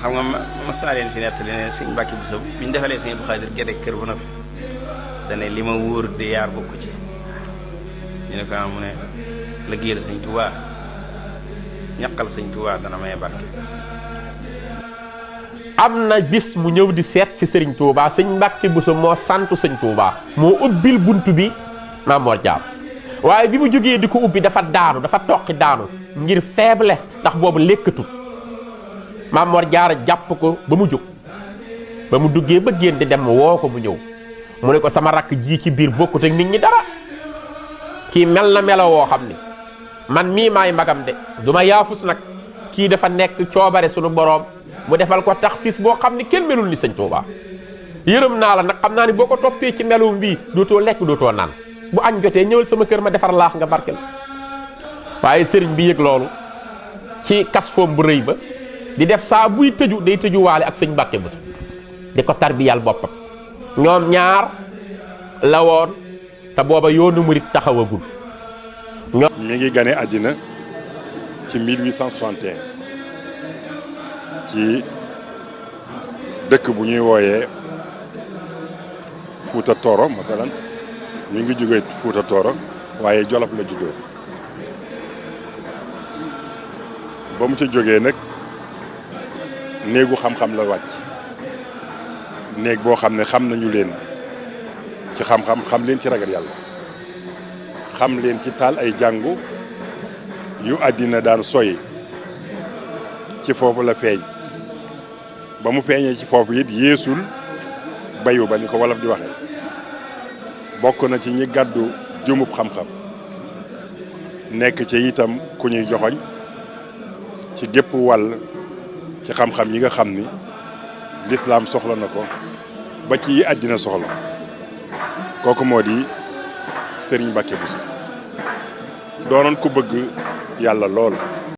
xam nga mas naa leen fi nettali ne sëñ Mbàkke Buso bi ñu defalee sëñ Abdou Khadir Gédé kër ba noppi dane li ma wóor de yaar bokk ci ñu ne ko mu ne liggéeyal sëñ Tuubaa ñaqal sëñ Tuubaa dana may barke. am na bis mu ñëw di seet si sëriñ Touba sëñ Mbàkke Buso moo santu sëñ Touba moo ubbil bunt bi Maam Mor Jaara waaye bi mu jógee di ko ubbi dafa daanu dafa toqi daanu ngir faiblesse ndax boobu lekkatut Maam Mor Jaara jàpp ko ba mu jóg ba mu duggee ba génn di dem woo ko mu ñëw mu ne ko sama rakk ji ci biir bokkut ak nit ñi dara kii mel na melo woo xam ni man mii maay magam de du ma yaafus nag kii dafa nekk coobare sunu boroom mu defal ko taxsis boo xam ni kenn melul ni sëñ Touba yërëm naa la nag xam naa ni boo ko toppee ci melum bii dootoo lekk dootoo naan bu añ jotee ñëwal sama kër ma defar laax nga barkel waaye sëriñ bi yëg loolu ci kas foom bu rëy ba di def saa buy tëju day tëju waale ak sëñ Mbàkke Buso di ko tarbiyal boppam ñoom ñaar la woon te booba yoonu murit taxawagul. mi ngi gane àddina ci 1861 ci dëkk bu ñuy wooyee Fuuta Tooro masalan ñu ngi jógee Fuuta Tooro waaye Jolof la juddoo ba mu ca jógee nag néegu xam-xam la wàcc néeg boo xam ne xam nañu leen ci xam-xam xam leen ci ragal yàlla xam leen ci taal ay jàngu yu àddina daan soyi ci foofu la feeñ ba mu feeñee ci foofu it yeesul bayu ba ni ko wolof di waxee bokk na ci ñi gàddu jumub xam-xam nekk ci itam ku ñuy joxoñ ci gépp wàll ci xam-xam yi nga xam ni lislaam soxla na ko ba ci àddina soxla kooku moo di Sëriñ Mbàkke Buso doonoon ku bëgg yàlla lool